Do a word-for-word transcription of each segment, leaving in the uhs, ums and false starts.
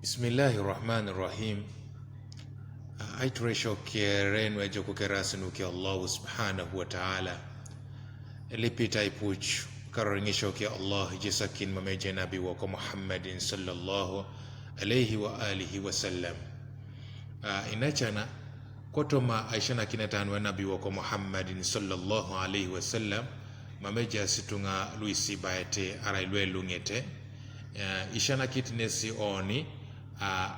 Bismillahi rahmani rahim. Aituresho kere nwejo kukerasi nuke Allahu subhanahu wa ta'ala. Lipita ipuch kararingisho ke Allah jisakin mameje nabi wako Muhammadin sallallahu alaihi wa alihi wa sallam. Inachana kotoma aishana kinatan wa nabi wako Muhammadin sallallahu alaihi wa sallam, mameja situnga luisi baete arai lwe lungete. Ishana kit nesi oni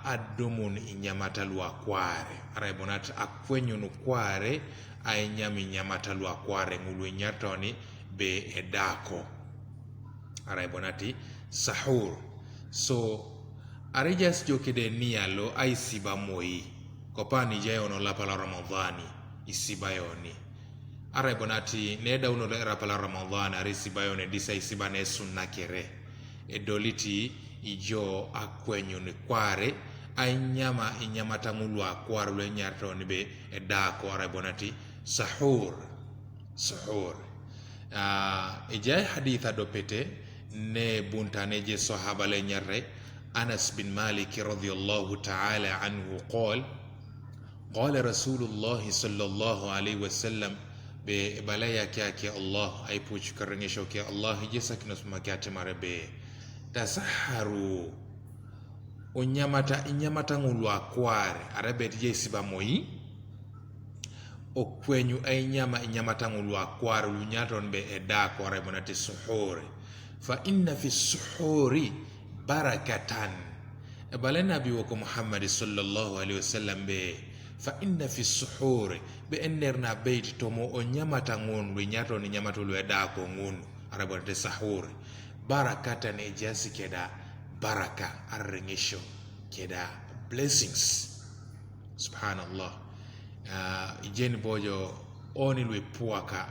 adumun inyamata lwa kware arai bonat akwenyun kware ainyam inyamata lwa kware ngulu inyartoni be edako arai bonati sahur. So arijas jokede niyalo aisiba moi kopani jayono lapala ramadhani isibayoni. Arai bonati ne dauno le rapala ramadhan ari sibayone disa isiba ne sunna kere. Edoliti ijo akwenyun kware ainyama inyamata ngulu akwar lwe nyartoni be edako arai bonati sahur. Sahur. Ejai haditha dopete ne bunta ne je sahaba le nyarre Anas bin Malik radhiyallahu ta'ala anhu qol, قال رسول الله صلى الله عليه وسلم, be bala ya ke ake Allah ai puch karangisho ke Allah je sakino suma ke atemare be tasaharu. Unyamata inyamata ngulu akware arabet je siba moi. Okwenyu ainyama inyamata ngulu akware lunyaton be edako arai bonati suhuri. Fa inna fi suhuri barakatan. Ebale nabi wako Muhammad sallallahu alaihi wasallam be fa inna fi suhuri be enner na beit tomo o nyamata ngun lu nyato ni nyamata lu edako ngun arabo te sahuri. Barakatan ejasi keda baraka arrengisho keda blessings. Subhanallah. Ijeni bojo oni lwe puaka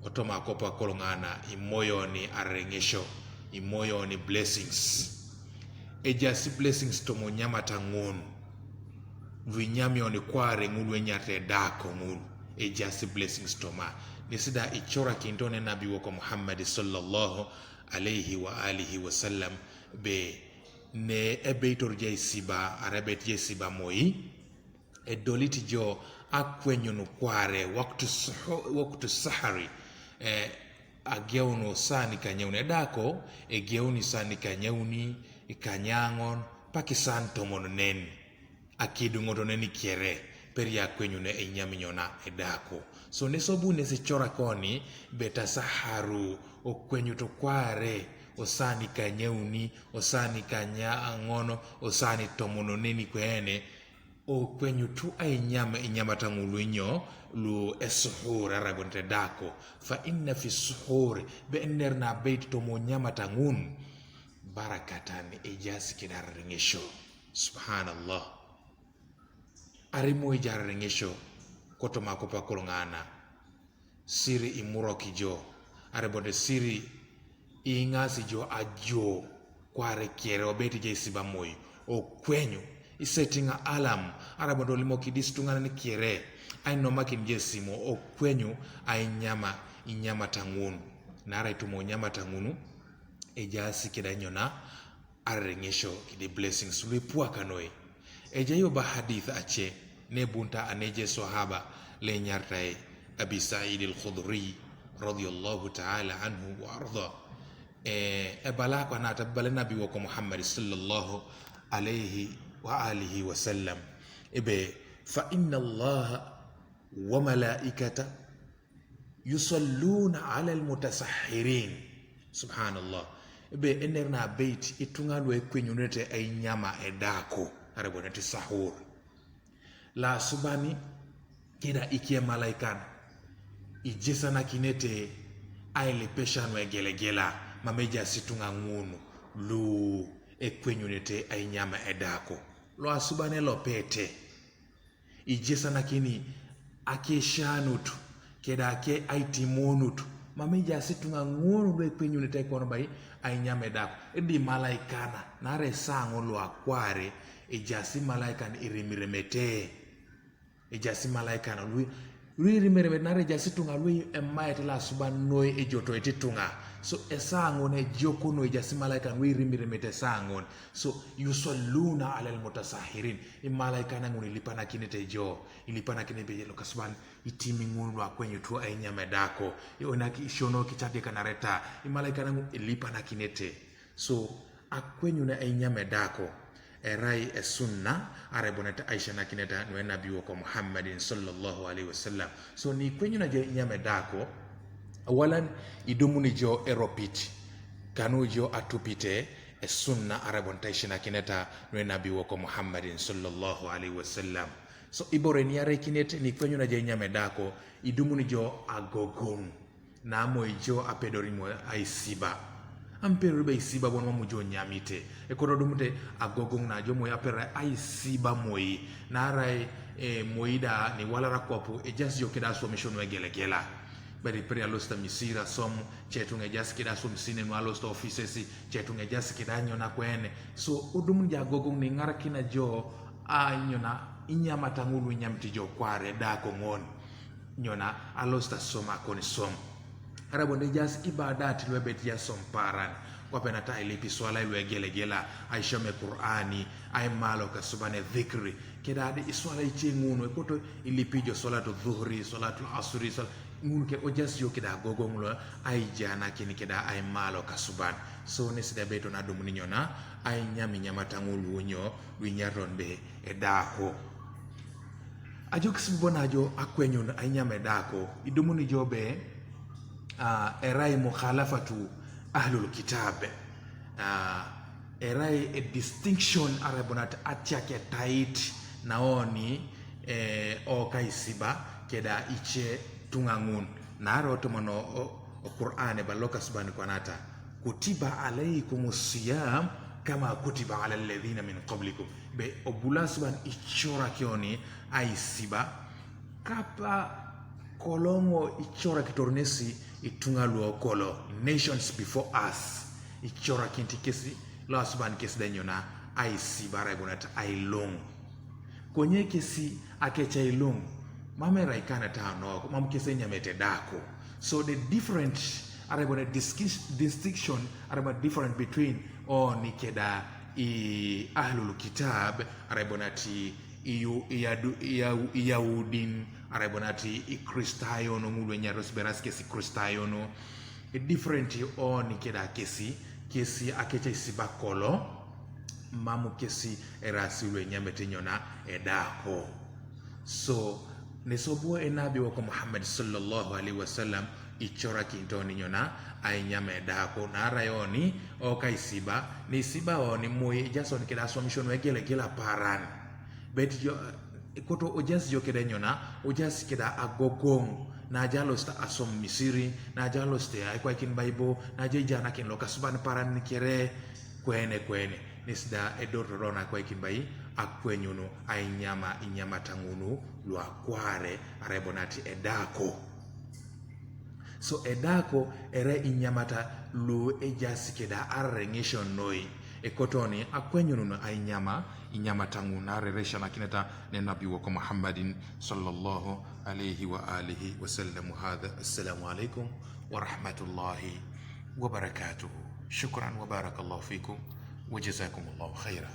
otoma kopa kolongana imoyoni arrengisho imoyoni blessings. Ejasi blessings tomo nyamata ngun. Vinyami oni kware ngulu enyate dako ngulu. Ejasi blessings toma. Nisida ichora kintone nabi wako Muhammad sallallahu alaihi wa alihi wa sallam be ne ebe itor jai siba arabet jai siba moi. Edolit jo akwenyun kware waktu sahari. Ageunu sani kanyeuni edako egeuni sani kanyeuni ikanyangon pakisan tomon nen. Akidungoto neni kere peri akwenyune enyaminyona edako. So nesobu nesi chora koni beta saharu okwenyu to kware osani kanyeuni osani kanyangono osani tomono neni kwene. Okwenyu tu ainyama inyamata ngulu inyo lu esuhur arabonte dako. Fa inna fi suhur be enner na beit tomo nyamata ngun barakatan ejasi kidar ringisho. Subhanallah. Arimo ijar ringisho kotoma kopa kolongana. Siri imurok ijo arabonte siri ingasi jo ajo kware kere obeti je siba moi okwenyu isetinga alam arabonte olimo kidis tungana ni kere. Aino makin je simo okwenyu ainyama inyamata ngun. Nara itumo nyamata ngunu ejasi kida nyona arrengisho kidi blessings lwe puaka noi. Ejayo ba hadith ache ne bunta aneje sahaba le nyartai Abi Sa'id al-Khudri radiyallahu ta'ala anhu wa arda. Ebala kwa nata bale nabi wako Muhammad sallallahu alaihi wa alihi wa sallam. Ebe fa inna Allah wa malaikata yusalluna ala almutasahhirin. Subhanallah. Be ener na beit itunga lwe kwenyunete ainyama edako arabonete sahur. La subani kida ikie malaikan ijesana kinete aile peshanwe gelegela mameja situnga ngunu lu ekwenyunete ainyama edako. Lo asubane lo pete ijesana kini ake shanut keda ake aitimonut. Mamija situnga ngunu lwe kwenyune te kono bai ainyame dako edi malaikana nare sango lwa kware. Ejasi malaikan irimiremete. Ejasi malaikana lwe Lu irimirimit naarai ejaasi ituŋa lu emaete lo asuban noi ejotoit ituŋa. So esaa ŋun ejok noi ejaasi imalaikan lu irimirimit esaa ŋun. So yusalluna ala almutasahirin. Imalaikan ŋun ilipanakinete jo, ilipanakinete jo lokasuban itimi ŋun lu akwenyutu ainyam edako. Oinak isiono kicadekanareta. Imalaikan ŋun ilipanakinete. So akwenyun ainyam edako erai esunna arai bonet aisisianakineta nu enabi woko Muhammadin sallallahu alaihi wasallam. So nikwenyun jo inyam edako, awalan idumuni jo eropit, kanu jo atupite esunna arai bonet aisisianakineta nu enabi woko Muhammadin sallallahu alaihi wasallam. So ibore niareikinet nikwenyun jo inyam edako, idumuni jo agogoŋ. Na moi jo apedori moi aisiba. Ampedori ebe aisiba bon mam jo nyamite. Ekoto idumute agogoŋ na jo moi apedori aisiba moi. Naarai e, moi da niwalar akwap ejaas jo keda aswamisio nu egelegela. Bere ipedori alosit Misiri asom, ce ituŋa ejaas keda aswam sine nu alosit offices, ce ituŋa ejaas keda nyo nakwene. So odum jo agogoŋ niŋarakin jo, a, nyo na inyamata ŋul lu inyamit jo kware edako ŋon. Nyo na alosit asom akon som. Arai bonet ejaas ibadat lu ebeit jo asom paran. Kwape nat ailip iswalai lu egelegela, aisiom Ekur'ani, aima lokasuban edhikri. Keda da iswalai ice ŋun, ekoto ilipi jo swalatu dhuhri, swalatu asri, swal-, ŋun ke ojaas jo keda agogoŋ lo aijanakin keda aima lokasuban. So nesi da ebeit oni adumuni nyo na ainyam inyamata ŋul lu nyo lu inyariton ebe edako. Ajokis bobo na jo akwenyun ainyam edako, idumuni jo ebe, a, erai mukhalafatu ahlul kitab. A, erai a distinction arai bonet atiak etait na oni, e, okaisiba keda ice ituŋa ŋun. Naarai otoma o, o, o Kur'an eba lokasuban kwana ata, kutiba alaikum siyam kama kutiba ala alladhina min qablikum. Ebe obu lokasuban icorak oni aisiba, kapa koloŋ icorakitor nesi ituŋa lu okolo, nations before us, icorakinit kesi lokasuban kesi da nyo na aisiba arai bonet ailuŋ. Konye kesi akec ailuŋ, mam erai kanat anok, mam kesi enyamete edako. So the different, arai bonet distinction, arai bonet different between oni keda i ahlul kitab, arai bonet i, i, i, Yahudin, arai bonet i Kristayon, ŋul lu enyaritos ebe eras kesi Kristayon. Different oni keda kesi, kesi akec aisiba kolo, mam kesi eras lu enyamete nyo na edako. So nesi obu enabi woko Muhammad sallallahu alaihi wasallam icorakinit oni nyo na ainyam edako, naarai oni okaisiba, nisiba oni moi ejaas oni keda aswamisio nu egelegela paran. Ebe jo, ekoto ojaas jo keda nyo na, ojaas keda agogoŋ, na jo alosit asom Misiri, na jo alosit aikwaikin Baibo, na jo aijanakin lokasuban paran kere, kwene kwene. Nesi da edorot oni akwaikin ebe akwenyun ainyam inyamata ŋun lu akware arai bonet edako. So edako erai inyamata lu ejaas keda arereŋesio noi. Ekoto oni akwenyun ainyam inyamata ŋun arereŋesio nakineta ne nabi woko Muhammadin sallallahu alaihi wa alihi wasallam. Hadha, assalamu alaikum wa rahmatullahi wa barakatuh. Shukran wa barakallahu fikum wa jazakumullahu khaira.